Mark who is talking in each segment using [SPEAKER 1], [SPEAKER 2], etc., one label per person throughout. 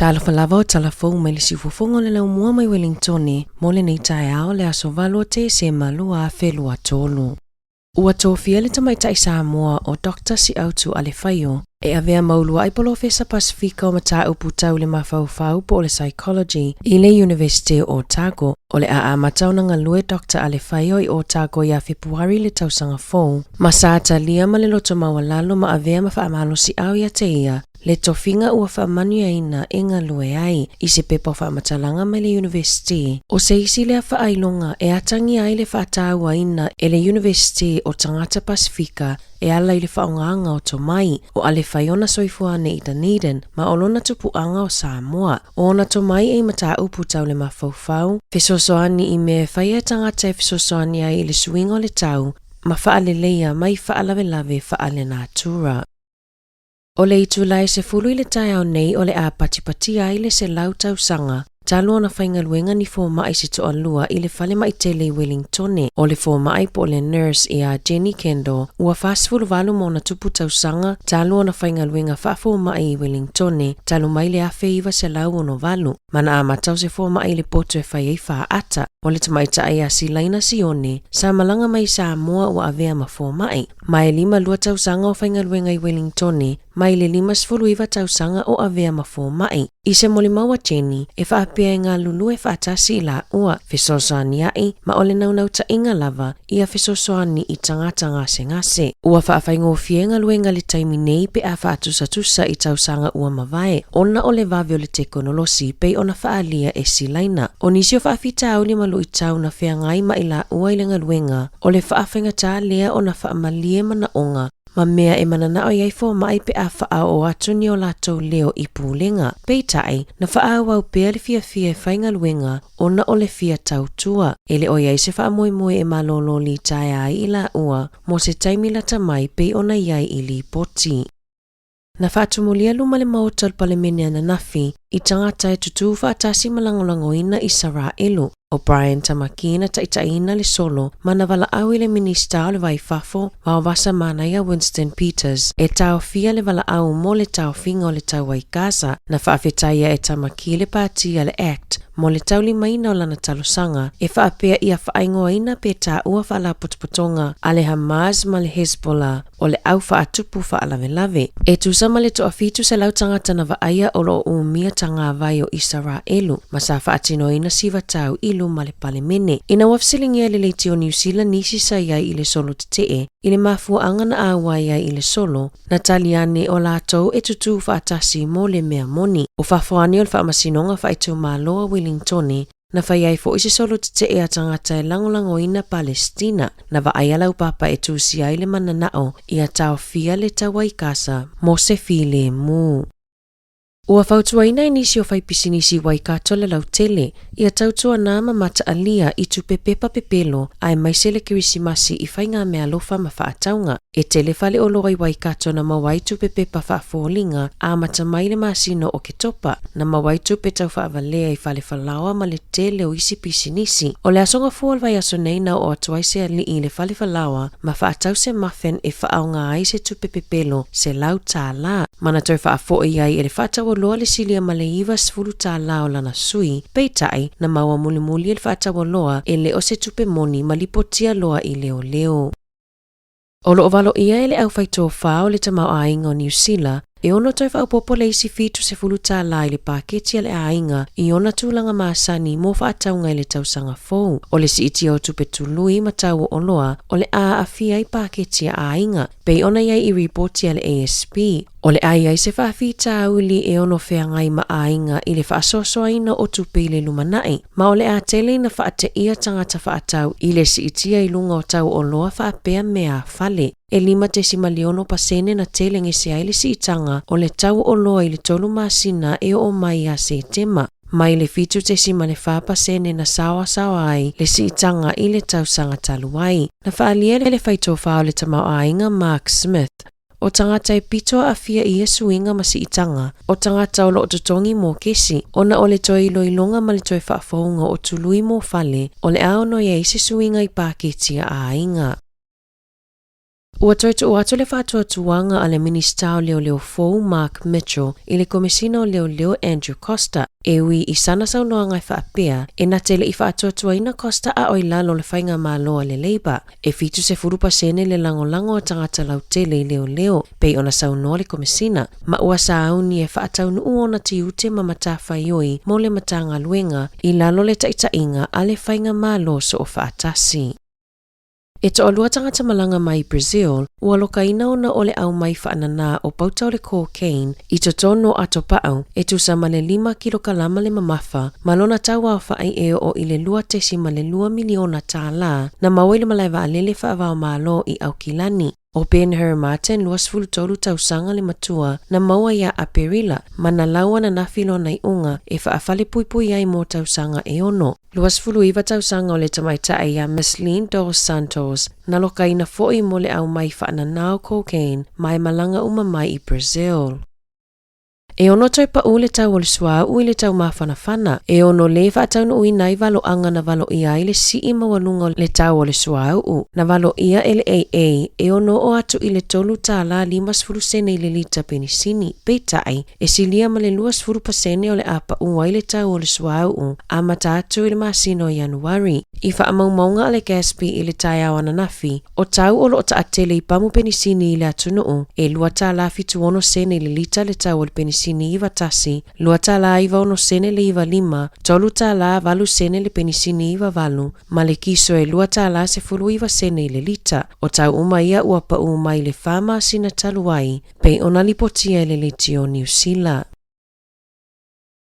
[SPEAKER 1] Talofa lava o tala fou mai le siufofoga o le laumua mai Welingtone mo lenei taeao le aso 8 o Tesema 2023. Ua tofia le tamaitai Samoa o Doctor Siautu Alefaio e avea ma uluai polofesa Pasifika o mataupu tau le mafaufau po o le Psychology i le Iunivesite o Otago. O le a amata ona galue Doctor Alefaio i Otago ia Fepuari le tausaga fou, ma sa talia ma le loto maualalo ma avea ma faamalosiau ia te ia le tofiga ua faamanuiaina e galue ai i se pepa o faamatalaga mai le Iunivesite. O se isi lea faailoga e atagia ai le faatauaina e le Iunivesite o Tagata Pasifika e ala i le faaaogaga o tomai o Alefai ona soifua ane i Dunedin ma o lona tupuaga o Samoa. O ona tomai e i mataupu tau le mafaufau, fesoasoani i mea e fai e tagata e fesoasoani ai i le suiga o le tau ma faaleleia mai faalavelave faalenatura. O le itula e 10 i le taeao nei o le a patipatia ai le 100 tausaga talu ona faigaluega ni fomai se toalua i le falemai tele i Wellingtone. O le fomai po o le nurse ia Jenny Kendall ua 48 ma ona tupu tausaga talu ona faigaluega faafomai i Wellingtone talu mai le 1968 ma na amata o se fomai i le poto e fai ai faata. O le tamaitai ia Silaina Sione sa malaga mai i Samoa ua avea ma fomai. Ma e 52 tausaga o faigaluega i Wellingtone, mai le 59 tausaga o avea ma fomai. I se molimau a Jenny, e faapea e galulue faatasi i laua, fesoasoaniaʻi, ma o le naunautai lava ia fesoasoani i tagata gasegase. Ua faafaigofie galuega i le taimi nei pe a faatusatusa i tausaga ua mavae, ona o le vave o le tekonolosi pei ona faaalia e Silaina. O nisi o faafitauli ma luitau na feagai ma i laua i le galuega, O le faafaigata lea ona faamalie manaoga ma mea e mananao i ai fomai pe a faaoo atu ni o latou leo i pulega. Peitai, na faaauau pea le fiafia e faigaluega ona o le fia tautua. E le o i ai se faamoemoe e malōlō litaea ai i laua mo se taimi lata mai pei ona i ai i lipoti. Na faatumulia luma le Maota o le Palemene ananafi i tagata e tutū faatasi ma lagolagoina Isaraelu. O Brian Tamaki na taitaiina le solo ma na valaau i le Minisita o le Vai Fafo, Vaovasa Manaia Winston Peters, e taofia le valaau mo le taofiga o le taua i Gaza. Na faafetaia e Tamaki le pati a le act mo le taulimaina o lana talosaga e faapea ia faaigoaina pe taua faalapotopotoga a le Hamas ma le Hezbollah o le au faatupu faalavelave. E tusa ma le toa-700 tagata na vaaia o lo o umia tagavai o Isaraelu ma sa faatinoina sivatau i luma le Palemene. Ina ua fesiligia e le leiti o Niu Sila nisi sa i ai i le solo tetee i le mafuaaga na auai ai i le solo, na tali ane o latou e tutū faatasi mo le mea moni. O fafo ane o le Faamasinoga Faaitumalo a Wellingtone Na fai ai foi se solo tetee a tagata e lagolagoina Palestina. Na vaaia laupapa e tusia ai le mananao ia taofia le taua i Gaza mo se filemu. Ua fautuaina e nisi o faipisinisi i Waikato le lautele ia tautuana ma mataalia i tupe pepa pepelo aemaise le Kerisimasi i faigameaalofa ma faatauga. E tele faleoloa i Waikato na maua ai tupe pepa faafoliga amata mai le masina o Oketopa, na maua ai tupe tau faavalea i fale falaoa ma le tele o isi pisinisi. O le aso gafua o le vaiaso nei na oo atu ai se alii i le fale falaoa ma faatau se muffin e faaaoga ai se tupe pepelo $100 ma na toe faafoi ai e le faataualoa le silia ma le $90 o lana sui, peitai, na maua mulimuli e le faataualoa e le o se tupe moni ma lipotia loa i leoleo. O lo o valoia e le aufaitofa o le tamaoaiga o Niu Sila e ono toe faaopoopo le isi $70 i le paketi a le aiga i ona tulaga masani mo faatauga i le tausaga fou. O le siitia o tupe tului ma tau o oloa o le a aafia ai paketi a aiga, pei ona i ai i ripoti a le ASB. O le a i ai se faafitauli e ono feagai ma aiga i le faasoasoaina o tupe i le lumanai, ma o le a tele ina faateia tagata faatau i le siitia i luga o tau oloa faapea meaafale. E 5.6 pasene na tele gese ai le siitaga o le tau oloa i le tolu masina e oo mai ia Setema, mai le 7.4% na saoasaoa ai le siitaga i le tausaga talu ai. Na faaalia e le faitofa o le tamaoaiga Mark Smith, O tagata e pito aafia i ia suiga ma siitaga, o tagata o lo o totogi mo kesi, ona o le toe iloiloga ma le toe faafouga o tului mo fale, o le a ono i ai se suiga i paketi a aiga. Ua toe tuu atu le faatuatuaga a le Minisita o Leoleo fou Mark Mitchell i le Komesina o Leoleo Andrew Coster, e ui i sana saunoaga e faapea, e na te le i faatuatuaina Coster a o i lalo o le faigamalo a le Labour. E 70% le lagolago a tagata lautele i leoleo, pei ona saunoa le Komesina, ma ua sauni e faataunuu ona tiute ma matafaioi mo le Matagaluega i lalo o le taitaiga a le Faigamalo Soofaatasi. E toalua tagata malaga mai Brazil ua alokaina ona o le aumai faanana o pauta o le cocaine i totonu o atopau e tusa ma le lima kilokalama le mamafa ma lona tau aofai e oo i le $2.2 miliona tālā na maua i le malae vaalele faava-o-Malo i Aukilani. ʻO Ben Hur Martin, 23 tausaga le matua, na maua iā Aperila ma na lau ananafi lona iuga e faafalepuipui ai mo tausaga e ono. 29 tausaga o le tamaitai iā Misleen Dos Santos, na lokaina foi mo le aumai faanana o cocaine ma e malaga uma mai i Brazil. E ono toe paʻū le tau o le suauu i le tau mafanafana, e ono lē faataunuuina ai valoaga na valoia ai le sii maualuga o le tau o le suauu, na valoia e le AA e ono oo atu i le $3.50 sene i le lita penisini. Peitai, e silia ma le 20% o le a paʻū ai le tau o le suauu amata atu i le masina o Ianuari. I faamaumauga a le GASB i le taeao ananafi, O tau o lo o taatele i pamu penisini i le atunuu, e $2.76 sene i le lita le tau o le penisini iva tasi, $2.96 sene le iva lima, $3.08 sene le penisini iva valu, ma le kiso e $2.19 sene i le lita. O tau uma ia ua paʻū mai le fa masina talu ai, pei ona lipotia e le Leitio Niu Sila.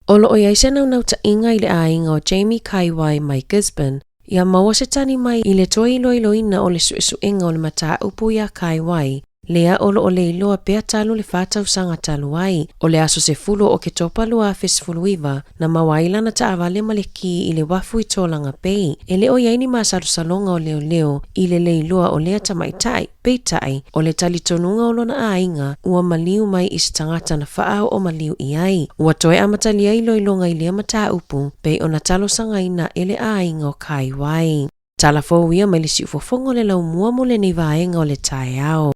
[SPEAKER 1] O lo o i ai se naunautaiga i le aiga o Jamie Kaiwai mai Gisborne ia maua se tali mai i le toe iloiloina o le suesuega o le mataupu iā Kaiwai, lea o lo o le iloa pea talu le fa tausaga talu ai. O le aso 10 o Oketopa 2019 na maua ai lana taavale ma le ki i le uafu i Tolaga Bay. E le o i ai ni masalosaloga o leoleo i le le iloa o lea tamaitai. Peitai, o le talitonuga o lona aiga, ua maliu mai i se tagata na faaoo maliu i ai. Ua toe amatalia iloiloga i lea mataupu, pei ona talosagaina e le aiga o Kaiwai. Tala fou ia mai le siufofoga o le laumua mo lenei vaega o le taeao.